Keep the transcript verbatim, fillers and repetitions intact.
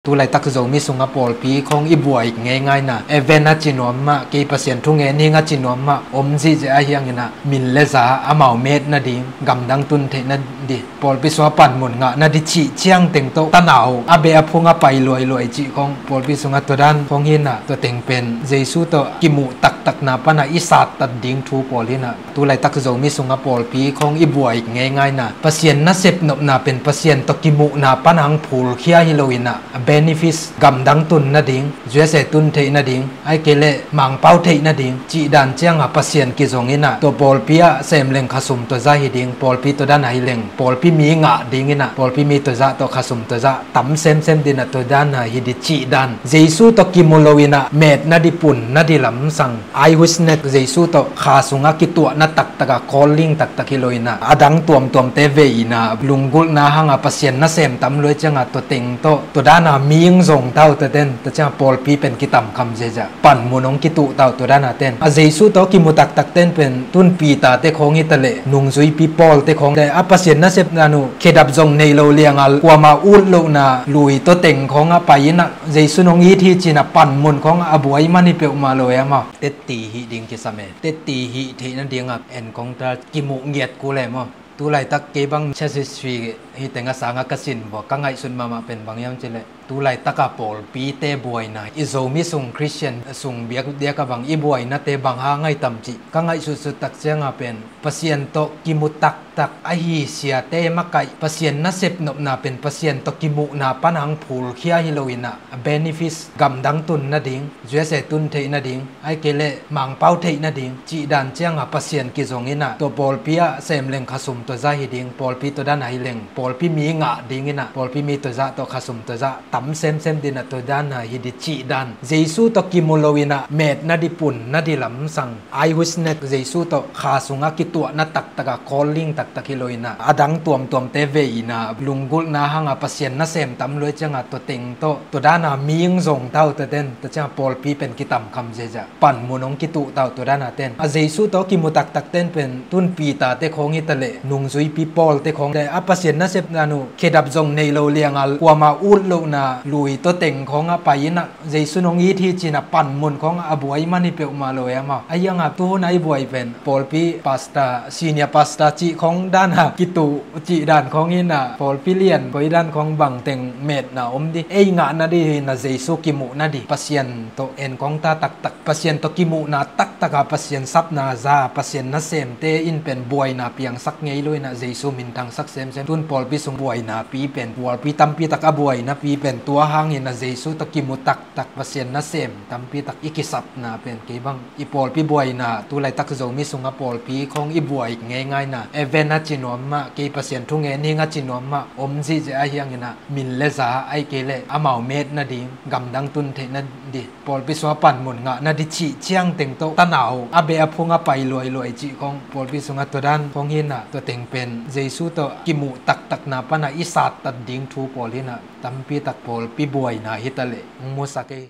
Tu laitak Zomi sungah pawlpi khawng i buai ngeingai na, event a ci nuam mah, kei Pasian thu ngen ning a ci nuam mah om zihziah ahi hangin ah, min le za amau met nading, gamdang tun theih nading, pawlpi sungah panmun ngah nading cih ciangteng tawh tanau a beh a phung a pai luailuai cih khawng pawlpi sungah tua dan khawng hi in ah, tua teng pen Jesu tawh kimuh taktakna pan ah i sattat ding thu pawl hi in ah. Tu laitak Zomi sungah pawlpi khawng i buai ngeingai na, Pasian nasep nopna pen Pasian tawh kimuhna pan hong phulkhia hi lo in ah, a benefits, gamdang tun nading, U S A tun theih nading, ahih kei leh Mangpau theih nading cih dan ciangah Pasian kizong in ah, tua pawlpi ah sem leng khasum tua zah hi ding, pawlpi tua dan ah hi leng pawlpi mi ngah ding in ah, pawlpi mi tua zah tawh khasum tua zah tam semsem ding in ah, tua dan ah hi ding cih dan Jesu tawh kimu lo in ah, met nading, pun nading lamsang, eyewitness, Jesu tawh kha sungah kituahna taktak ah, calling taktak hi lo in ah, a dang tuamtuamte vei in ah, lunggulhna hang ah Pasian nasem tam lua ciangah tua teng tawh, tua dan ah mi hong zong ta uh, tua ten, tua ciangah pawlpi pen kitamkham ziahziah, panmun hong kituh ta uh, tua dan ah ten. A Jesu tawh kimu taktak ten pen tun Peter te khawng hi ta leh, nungzuipi Paul te khawng, a Pasian nasep dan uh khedap zong nei lo liang ah, kuamah ut lohna lui, tua teng khawng ah pai in ah, Jesu in hong it hi ci in ah panmun khawng a buai man hi peuhmah lo e maw. Tetti hih ding kisam e. Tetti hih theih nading ah encounter kimuh ngiat kul e maw. Tu laitak kei bang church history hih teng a sang ah ka sin vua, ka ngaihsut mahmah pen bang hiam cih leh, tu laitak ah pawlpite buaina, i Zomi sung, Christian sung biakdiak ah bang i buainate bang hang ahi tam cih ka ngaihsutsut tak ciangah pen, Pasian tawh kimu taktak ahi siate makaih, Pasian nasep nopna pen Pasian tawh kimuhna pan hong phulkhia hi lo in ah, a benefits, gamdang tun nading, U S A tun theih nading, ahih kei leh Mangpau theih nading cih dan ciangah Pasian kizong in ah, tua pawlpi ah sem leng khasum tua zah hi ding, pawlpi tua dan ah hi leng pawlpi mi ngah ding in ah, pawlpi mi tua zah tawh khasum tua zah tam semsem ding in ah, tua dan ah hi ding cih dan Jesu tawh kimu lo in ah, met nading, pun nading lamsang, eyewitness, Jesu tawh kha sungah kituahna taktak ah, calling taktak hi lo in ah, a dang tuamtuamte vei in ah, lunggulhna hang ah Pasian nasem tam lua ciangah tua teng tawh, tua dan ah mi hong zong ta uh, tua ten, tua ciangah pawlpi pen kitamkham ziahziah, panmun hong kituh ta uh, tua dan ah ten. A Jesu tawh kimu taktak ten pen tun Peter te khawng hi ta leh, nungzuipi Paul te khawng, a Pasian nasep dan uh khedap zong nei lo liang ah, kuamah ut lohna lui, tua teng khawng ah pai in ah, Jesu in hong it hi ci in ah panmun khawng a buai man hi peuhmah lo e maw. Ahi hangah tu hun a i buai pen pawlpi pastor, senior pastor cih khawng dan ah kituh cih dan khawng hi in ah, pawlpi lian koi dan khawng bang teng metna om ding, ei ngah nading hi in ah, Jesu kimuh nading, Pasian tawh encounter taktak, Pasian tawh kimuhna taktak ah, Pasian sapna za, Pasian nasemte in pen buaina piangsak ngei lo in ah, Jesu minthangsak semsem. Tun pawlpi sung buainapi pen, pawlpi tampi tak a buainapi pen, tua hangin ah Jesu tawh kimu taktak, Pasian nasem tampi tak i kisapna pen, kei bang i pawlpi buaina, tu laitak Zomi sungah pawlpi khawng i buai ngeingai na, event a ci nuam mah, kei Pasian thu ngen ning a ci nuam mah om zihziah ahi hangin ah, min le za, ahih kei leh amau met nading, gamdang tun theih nading, pawlpi sungah panmun ngah nading cih ciangteng tawh tanau a beh a phung a pai luailuai cih khawng pawlpi sungah tua dan khawng hi in ah, tua teng pen Jesu tawh kimuh taktakna pan ah i sattat ding thu pawl hi in ah, tampi tak pawlpi buaina hi ta leh hong musak ei.